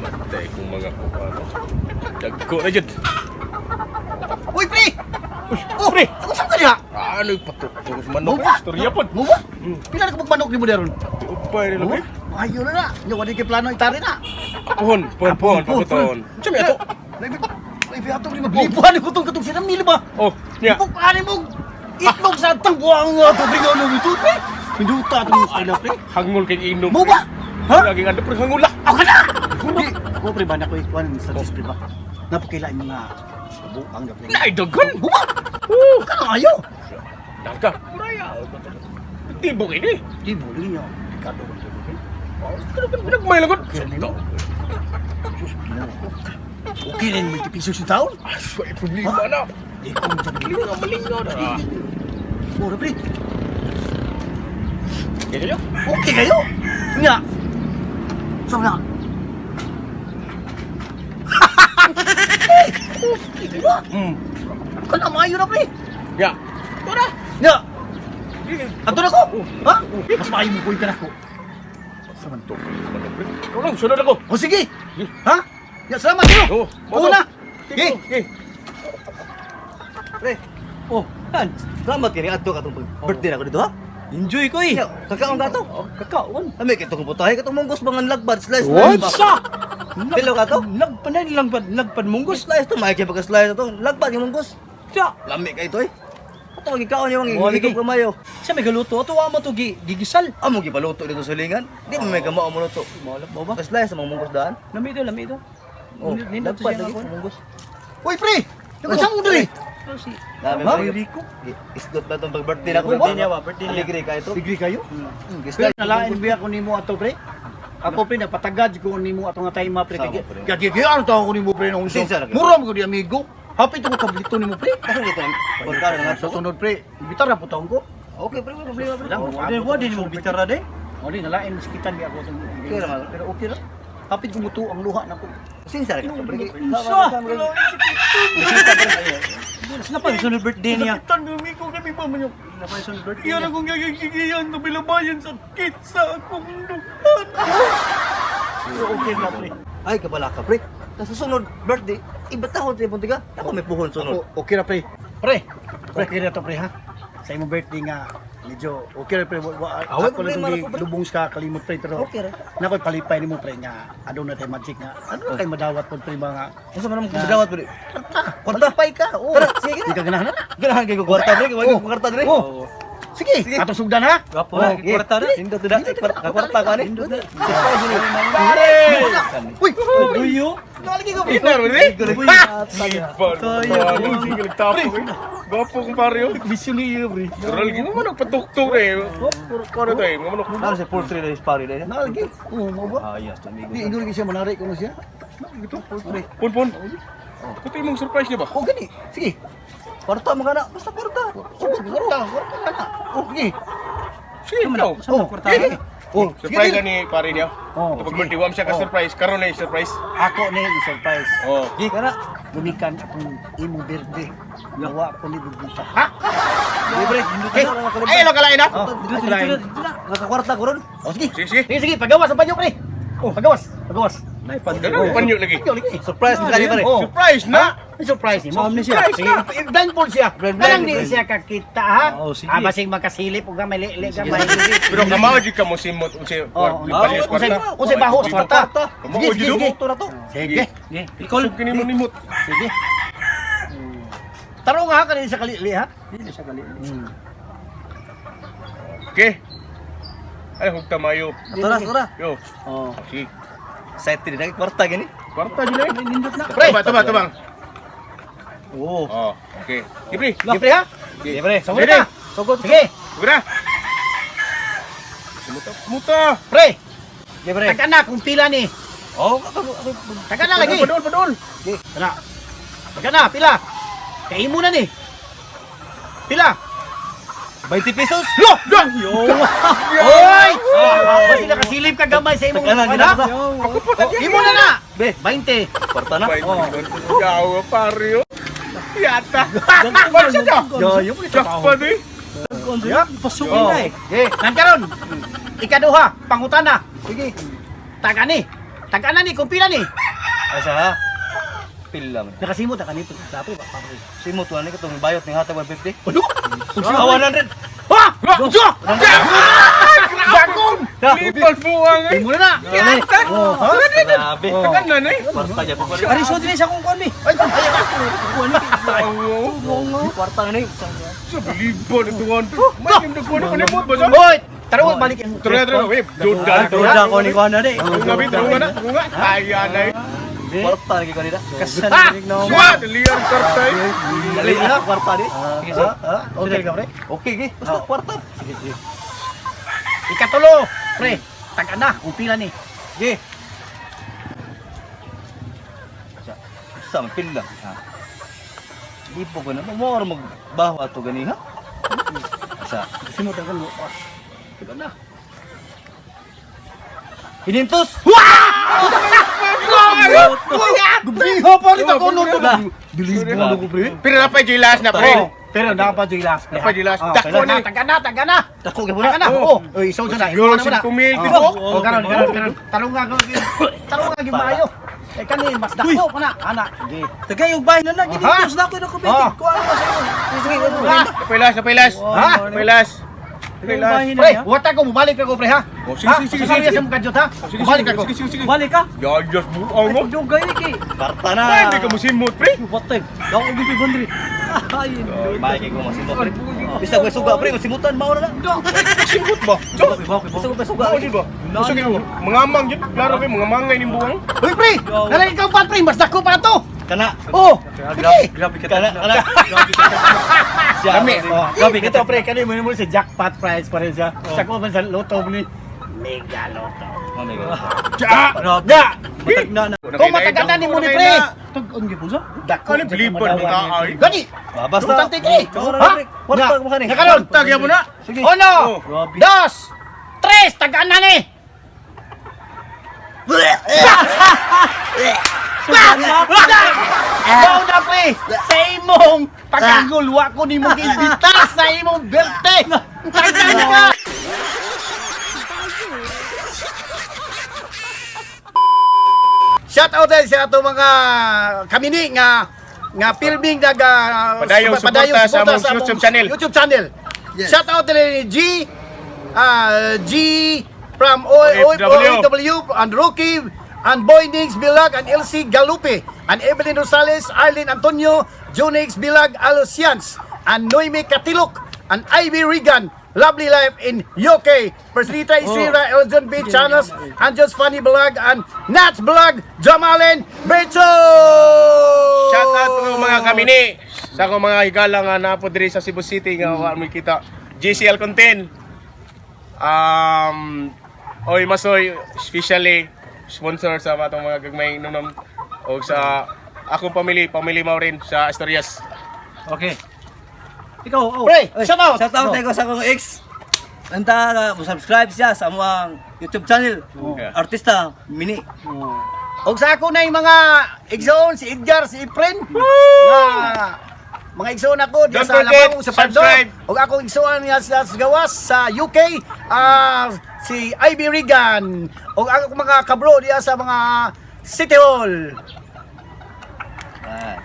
Matay kong mga kupano. Dagko na dyan. Uy, pre! Oh, pre! Ako saan ka niya? Ano yung patuktok sa manok? Mo ba? Istorya po. Mo ba? Pila na ka magmanok ni mo daron? Upay nila Mo? pre. Ayo na na. Nya wala kay plano itari na. Pohon, pohon, pohon, Pohon, pohon. Siya ato. Labi ato ni maglipuan ko tong katong sinam nila ba? Oh, niya. Bukaan mo itlog sa atang buang nga to pre ano nito pre. Pinduta atong style pre. Hangol kay inom. Mo ba? Ha? Laging ano pre hangol lah. Ako na! Di, ako pre ba na ko ikuan sa pre ba? Napakailan mga buang na pre. Nay daghan. Buwa! Kana ayo. Dagka. Muraya. Tibok ini. Di boleh niya. Ricardo ba pre? Nagmay lagot. Okay rin mo. Sus, ginawa ko. Okay rin may pisos yung taon. Ah, may problema na. Di ko mo sabi. Malingaw, malingaw na. Mura pre. Kaya kayo? Okay kayo? Nga. Saan na? Di ba? Kana maayo na pre. Ya. Tora. Nga. Ato na ko. Ha? Mas maayo mo ko ka na ko. Sa man to? Ikaw lang, sunod ako. O sige. Ha? Ya, salamat kayo. Oo, Una. Sige. Sige. Pre. Oh, han. Salamat kini adto katong birthday na ko dito ha. Enjoy ko eh. Nya, kakaon ka to. Kakaon. Ami kay tong putahe katong munggos bangan lagbad slice What? ba? Sa? Pilo ka to? Lagpan na lagpan, lagpan munggos. Slice to may kay pagka slice to. Lagbad yung munggos. Sa. Lami kay ito eh. Ato gikaon yung Oh, lagi. gigigop kamayo. Sa may galuto ato wa mo to gi gigisal. Amo gipaluto dito sa lingan. Di mo may gamao mo luto. Malap mo ba? Slice sa mga munggos daan. Lami ito, lami ito. Oh, Nindot lagpad siya lagi ako. munggos. Uy pre. Nagusang mo diri. Oh, si Dami Ha? mo Rico. Isgot ba tong pag birthday na ko? Birthday niya ba? Birthday niya. Aligre ka ito. Degree kayo? Mm, Pero slice. nalain biya ko nimo ato pre. Ako pre napatagad ko nimo ato nga time pre. Sama, pre. Gagigyan to ako nimo pre nung unsa. Sinsa na kayo. Mura mo ko di amigo. Hapit ko kablito nimo pre. Ako dito. Pagkara na nga Sa to. sunod pre, ibitar na po taon ko. Okay, pre, wala problema pre. Wala, Wa wa din mo bitara din. O di nalain maskitan biya ako atong. Okay ra man. Pero okay ra. Hapit ko mutu ang luha nako. Sinsa na ka pre. Sa. Sina pa sunod birthday niya. Sakitan ko amigo kami ba man yung Sina pa sunod birthday Iyan niya. akong gagagigiyan na bilabayan sakit sa akong dughan. Pero okay na pre. Ay, kabala ka, pre. Sa susunod birthday, iba taon sa puntiga. Ako may puhon sunod. Ako, okay ra pre. Pre, okay ra to pre ha. Sa imong birthday nga medyo okay ra pre. Ah, Ako lang problema itong ra ko, pre. lubong sa kalimot pre pero Okay ra. nakoy palipay nimo pre nga aduna tay magic nga. Ano na kay madawat pod pre mga Unsa man ang madawat pre? kwarta. Palipay ka. Oo. Tara, sige Di na. ka ganahan na. Ganahan kay ko kwarta pre, kay Oh. ko kwarta pre. Oh. Sige, atong sugdan ha. Gapo Oh, na kwarta na. Nindot na, kwarta ka ni. Nindot na. Pare! Uy, Duyo. Nalagi ko pre. Inar, pre. Tayo. Sige, nagtapo ko. Gwapo kong pare yun. Vision niyo pre. Tural, gino manok patuktok eh. Kano to eh, mga manok. Ano si poultry na pare na. Nalagi. Oo, mo ba? Ah, yes, amigo. Di ingon lagi siya manari kuno siya. Ito, pun pun. Ito yung surprise niya ba? Oh, gani. Sige. Kwarta mo kana, basta kwarta. Sugod, kwarta, kwarta ka na. Oh, sige. Sige, ikaw. Sa mga kwarta. Sige. Oh, sige. Surprise na ni pare niya. Oh, Kapag sige. birthday, wam siya ka-surprise. Karon na yung surprise. Ako ni surprise. Oh. Gi kana. Gumikan akong imong birthday. Nawa ko ni Bugita. Ha? Libre. Hey, ay, ano kalain na? Oh, Dito dito dito na. Nakakwarta ko ron. Oh, sige. Sige, sige. Sige, sige, pagawas ang banyo pre. Oh, pagawas, pagawas. Nay pan. Ganun, panyo lagi. Panyo lagi. Surprise mo kani pare. Oh. Surprise na! Ay, surprise mo. Saan ni siya? Surprise na. Blindfold siya. Blind, Kanang blind, di blind. siya kakita ha. Oh, sige. Ah, basing makasilip ug gamay li gamay. Pero kamao jud ka mo simot unsay Oh, lipas unsay kwarta. unsay baho sa kwarta. Kamao Sige, sige, jud sige. Ito na to. Sige. Ge, Icol. Kini mo nimot. Sige. Tarong ha kanina sa kalili ha. Dili siya gali. Okay. Ay, hug tamayo. Tara, tara. Yo. Oh. Sige. Side 3 na kwarta gani. Kwarta jud na. eh. Nindot na. Pre, tuba, tuba, tubang. Oh. Oh, okay. Sige, pre. Sige pre ha. Sige, pre. Sugod na. Sugod. Sige. Sugod na. Sumuta, sumuta. Pre, Gi pre. taga na kung pila ni. Oh, ako ako. Taga na lagi. Padol, padol. Tara. Taga na, pila. Kay imo na ni. Pila. 20 pesos. Lo! Lo! Oy! Basta nakasilip ka gamay sa imong Taga na, ano? gina Oh, imo na na. Be, 20. kwarta na. Oh. Yawa, pare. oh. Yata. Wala siya daw. Yo, yung Jackpot eh. Ya. Pasukin na eh. Okay, nang karon. Ikaduha, pangutana. Sige. Taga ni. Tag-ana ni kung pila ni. Asa ha? Pila man. Nakasimot na kanito. Dapat ba? Simot wala ni katong bayot ni hatag 150. Ano? Ah, 100. Ha! Sa! Dagong! Lipal buwang eh. Muna na. Yata! Grabe. Tagan na eh. Kwarta niya pa. Ari so din sa akong kuan ni. Ay, ay, ay. Kwarta na ni. Sa bilibon ito nga. May nimdag ko na kanimot ba siya? Hoy, tara balik. Tara, tara. Wait, duda. Duda ko ni kuan na di. Tunga, bi, tunga na. Tunga. Ay, anay. Kwarta lagi ko nila. Kasan Ah! ni no. Suwa! Liar karta eh. Dali na kwarta di. Okay ka pre? Okay gi. Basta kwarta. Ikatulo, pre. Tag-ana kung pila ni. Gi. Sa sa man pila. Ha. Di po ko na mo or magbaho ato gani ha. Sa Kasimot ang kanu. Tag-ana. hinintos. Gubiho pa rin ako nun. Bilibon ko, pre. Pero napay gilas na, pre. Pero dapat yung last pre. Dapat yung last. Oh, Dako ni. Tag-ana, tag-ana. Dako gyud na. Tag-ana. Oo. Oh, oy, isaw na. Siguro 5,000 tibuok. Oh, karon, karon, karon. Tarong nga, tarong nga gyud maayo. Eh kani mas dako pa na. Ana, sige. Tagay og bahin na na ginintos na ko na kubitin. Ah. Kuan ba sa iyo? Sige, Ah. Napay last, napay last. Ha? Napay last. Napay last. Bahin na Pre, niya. wata ko mubalik ako pre ha. Oh, sige, sige, sige, Sige, sige. sa mga kadyot ha. Sige, Mubalik sige, ako. sige, sige, sige. Balik ka. Yayas buang mo. Ay, dugay ni kay. Kwarta na. Ay, hindi ka musimot, pre. What time? Dako og 500. Ay, May kay ko masimot pre. Bisag way suga pre, masimutan mao na na. Simot ba? So, Bisag way suga. Mao ba? Gusto kayo, mga mang yun. Klaro kayo, mga mangay ni buwang. Uy pre, nalagay ka pa pre, mas dako pa to. Kana. Oh, sige. Grabe ka. Kana kana. Siya. Dami. Oh, Grabe ka ito pre, kani mo mo si jackpot prize pa rin siya. Sa ko man sa loto mo ni Mega Lotto. Ja! Grabe. Ya! Matag na na. Kung mataganda ni mo ni pre. Tag-on gyud po sa. Dako. Ano, bilibon mo ta, ay. Gani. Basta. Basta kini. Ha? Kwarta mo kani. Nakaron. Tagya mo na. Sige. Uno, Grabe. dos, tres, tagaan na ni. Mao na pre, sa imong pagkagulwa ko ni mong ibitas sa imong belte. Tagaan ka. Shout out din sa ato mga kamini nga nga filming nag Padayong suporta sa among YouTube channel. YouTube channel. Shout out din ni G G from OFW. OFW and Rookie and Boynings Bilag and LC Galupe and Evelyn Rosales, Arlene Antonio, Junix Bilag Alosians and Noemi Katilok and Ivy Regan. Lovely Life in UK. Perslita Isira, Eljon B. Chanos, Anjos Funny Vlog, and Nats Vlog, Jamalen Berto! Shout out po mga kamini sa akong mga higala nga napo diri sa Cebu City nga wa mo kita. GCL Content. Oy Masoy, especially sponsor sa atong mga gagmay nunom og sa akong pamilya, pamilya mao rin sa Asturias. Okay. Ikaw, oh. Pre, shout out! Shout out ko sa akong ex. Anta mo subscribe siya sa among YouTube channel. Yeah. Artista Mini. Og sa ako na yung mga igsoon, si Edgar, si Efren. Nga, mga igsoon ako diya Don't sa forget, Lamang, sa Parzo. subscribe. Og ako igsoon nga sa Gawas sa UK, si Ivy Regan. Og ako mga kabro diya sa mga City Hall. Ah.